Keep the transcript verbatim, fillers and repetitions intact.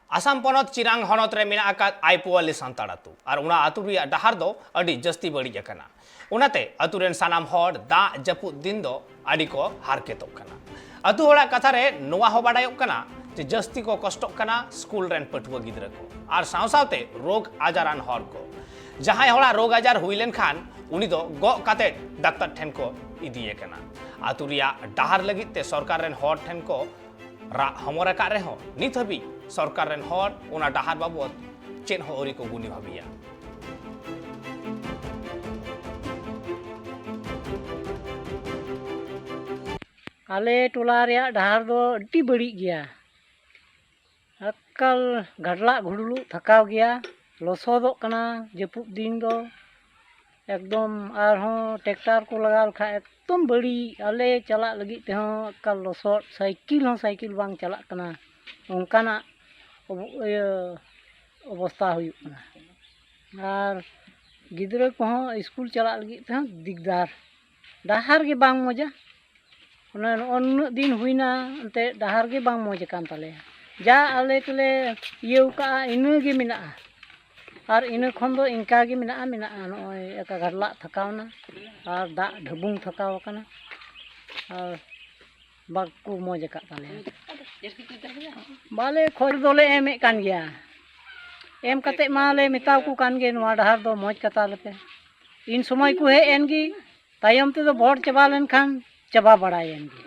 ᱟᱥᱟᱢ ᱯᱚᱱᱚᱛ ᱪᱤᱨᱟᱝ ᱦᱚᱱᱚᱛ ᱨᱮ ᱢᱮᱱᱟᱜ ᱟᱠᱟᱫ ᱟᱭᱯᱳᱣᱟᱞᱤ ᱥᱟᱱᱛᱟᱲ ᱟᱹᱛᱩ, ᱟᱨ ᱚᱱᱟ ᱟᱹᱛᱩ ᱨᱮᱭᱟᱜ ᱰᱟᱦᱟᱨ ᱫᱚ ᱟᱹᱰᱤ ᱡᱟᱹᱥᱛᱤ ᱵᱟᱹᱲᱤᱡ ᱟᱠᱟᱱᱟ᱾ ᱚᱱᱟᱛᱮ ᱟᱹᱛᱩ ᱨᱮᱱ ᱥᱟᱱᱟᱢ ᱦᱚᱲ ᱫᱟᱜ ᱡᱟᱹᱯᱩᱫ ᱫᱤᱱ ᱫᱚ ᱟᱹᱰᱤ ᱠᱚ ᱦᱟᱨᱠᱮᱛᱚᱜ ᱠᱟᱱᱟ᱾ ᱟᱹᱛᱩ ᱦᱚᱲᱟᱜ ᱠᱟᱛᱷᱟ ᱨᱮ ᱱᱚᱣᱟ ᱦᱚᱸ ᱵᱟᱰᱟᱭᱚᱜ ᱠᱟᱱᱟ ᱡᱮ ᱡᱟᱹᱥᱛᱤ ᱠᱚ ᱠᱚᱥᱴᱚᱜ ᱠᱟᱱᱟ ᱥᱠᱩᱞ ᱨᱮᱱ ᱯᱟᱹᱴᱷᱩᱣᱟᱹ ᱜᱤᱫᱽᱨᱟᱹ ᱠᱚ ᱟᱨ ᱥᱟᱶ ᱥᱟᱶᱛᱮ ᱨᱳᱜᱽ ᱟᱡᱟᱨᱟᱱ ᱦᱚᱲ ᱠᱚ᱾ ᱡᱟᱦᱟᱸᱭ ᱦᱚᱲᱟᱜ ᱨᱳᱜᱽ ᱟᱡᱟᱨ ᱦᱩᱭ ᱞᱮᱱᱠᱷᱟᱱ ᱩᱱᱤ ᱫᱚ ᱜᱚᱜ ᱠᱟᱛᱮ ᱰᱟᱠᱛᱟᱨ ᱴᱷᱮᱱ ᱠᱚ ᱤᱫᱤᱭᱮ ᱠᱟᱱᱟ᱾ ᱟᱹᱛᱩ ᱨᱮᱭᱟᱜ ᱰᱟᱦᱟᱨ ᱞᱟᱹᱜᱤᱫ ᱛᱮ ᱥᱚᱨᱠᱟᱨ ᱨᱮᱱ ᱦᱚᱲ ᱴᱷᱮᱱ ᱠᱚ ᱨᱟᱜ ᱦᱚᱢᱚᱨ ᱟᱠᱟᱫ ᱨᱮᱦᱚᱸ ᱱᱤᱛ ᱦᱟᱹᱵᱤᱡ ᱥᱚᱨᱠᱟᱨ ᱨᱮᱱ ᱦᱚᱲ ᱚᱱᱟ ᱰᱟᱦᱟᱨ ᱵᱟᱵᱚᱫ ᱪᱮᱫ ᱦᱚᱸ ᱟᱹᱣᱨᱤ ᱠᱚ ᱜᱩᱱᱤ ᱵᱷᱟᱹᱵᱤᱭᱟ᱾ ᱟᱞᱮ ᱴᱚᱞᱟ ᱨᱮᱭᱟᱜ ᱰᱟᱦᱟᱨ ᱫᱚ ᱟᱹᱰᱤ ᱵᱟᱹᱲᱤᱡ ᱜᱮᱭᱟ᱾ ᱮᱠᱟᱞ ᱜᱷᱟᱰᱞᱟᱜ ᱜᱷᱩᱰᱞᱩᱜ ᱛᱷᱟᱠᱟᱣ ᱜᱮᱭᱟ, ᱞᱚᱥᱚᱫᱚᱜ ᱠᱟᱱᱟ ᱡᱟᱹᱯᱩᱫ ᱫᱤᱱ ᱫᱚ᱾ ᱮᱠᱫᱚᱢ ᱟᱨᱦᱚᱸ ᱴᱮᱠᱴᱟᱨ ᱠᱚ ᱞᱟᱜᱟᱣ ᱞᱮᱠᱷᱟᱡ ᱮᱠᱫᱚᱢ ᱵᱟᱹᱲᱤᱡ, ᱟᱞᱮ ᱪᱟᱞᱟᱜ ᱞᱟᱹᱜᱤᱫ ᱛᱮᱦᱚᱸ ᱮᱠᱟᱞ ᱞᱚᱥᱚᱫ, ᱥᱟᱭᱠᱮᱞ ᱦᱚᱸ ᱥᱟᱭᱠᱮᱞ ᱵᱟᱝ ᱪᱟᱞᱟᱜ ᱠᱟᱱᱟ᱾ ᱚᱱᱠᱟᱱᱟᱜ ᱚᱵᱚ-, ᱤᱭᱟᱹ ᱚᱵᱚᱥᱛᱟ ᱦᱩᱭᱩᱜ ᱠᱟᱱᱟ᱾ ᱟᱨ ᱜᱤᱫᱽᱨᱟᱹ ᱠᱚᱦᱚᱸ ᱥᱠᱩᱞ ᱪᱟᱞᱟᱜ ᱞᱟᱹᱜᱤᱫ ᱛᱮᱦᱚᱸ ᱫᱤᱠᱫᱟᱨ, ᱰᱟᱦᱟᱨ ᱜᱮ ᱵᱟᱝ ᱢᱚᱡᱟ᱾ ᱚᱱᱟ ᱱᱚᱜᱼᱚ ᱱᱩᱱᱟᱹᱜ ᱫᱤᱱ ᱦᱩᱭᱱᱟ, ᱮᱱᱛᱮᱫ ᱰᱟᱦᱟᱨ ᱜᱮ ᱵᱟᱝ ᱢᱚᱡᱽ ᱟᱠᱟᱱ ᱛᱟᱞᱮᱭᱟ᱾ ᱡᱟ ᱟᱞᱮ ᱛᱮᱞᱮ ᱤᱭᱟᱹᱣ ᱠᱟᱜᱼᱟ, ᱤᱱᱟᱹ ᱜᱮ ᱢᱮᱱᱟᱜᱼᱟ᱾ ᱟᱨ ᱤᱱᱟᱹ ᱠᱷᱚᱱ ᱫᱚ ᱤᱱᱠᱟ ᱜᱮ ᱢᱮᱱᱟᱜᱼᱟ, ᱢᱮᱱᱟᱜᱼᱟ᱾ ᱱᱚᱜᱼᱚᱭ ᱮᱠᱟ ᱜᱷᱟᱰᱞᱟᱜ ᱛᱷᱟᱠᱟᱣᱱᱟ ᱟᱨ ᱫᱟᱜ ᱰᱷᱟᱹᱵᱩᱝ ᱛᱷᱟᱠᱟᱣ ᱟᱠᱟᱱᱟ ᱟᱨ ᱵᱟᱠᱚ ᱢᱚᱡᱽ ᱟᱠᱟᱫ ᱛᱟᱞᱮᱭᱟ᱾ ᱵᱟᱞᱮ ᱠᱷᱚᱛ ᱫᱚᱞᱮ ᱮᱢᱮᱫ ᱠᱟᱱ ᱜᱮᱭᱟ, ᱮᱢ ᱠᱟᱛᱮᱫ ᱢᱟᱞᱮ ᱢᱮᱛᱟᱣᱟᱠᱚ ᱠᱟᱱ ᱜᱮ, ᱱᱚᱣᱟ ᱰᱟᱦᱟᱨ ᱫᱚ ᱢᱚᱡᱽ ᱠᱟᱛᱟ ᱞᱮᱯᱮ᱾ ᱤᱱ ᱥᱚᱢᱚᱭ ᱠᱚ ᱦᱮᱡ ᱮᱱ ᱜᱮ, ᱛᱟᱭᱚᱢ ᱛᱮᱫᱚ ᱵᱷᱳᱴ ᱪᱟᱵᱟ ᱞᱮᱱᱠᱷᱟᱱ ᱪᱟᱵᱟ ᱵᱟᱲᱟᱭᱮᱱ ᱜᱮ᱾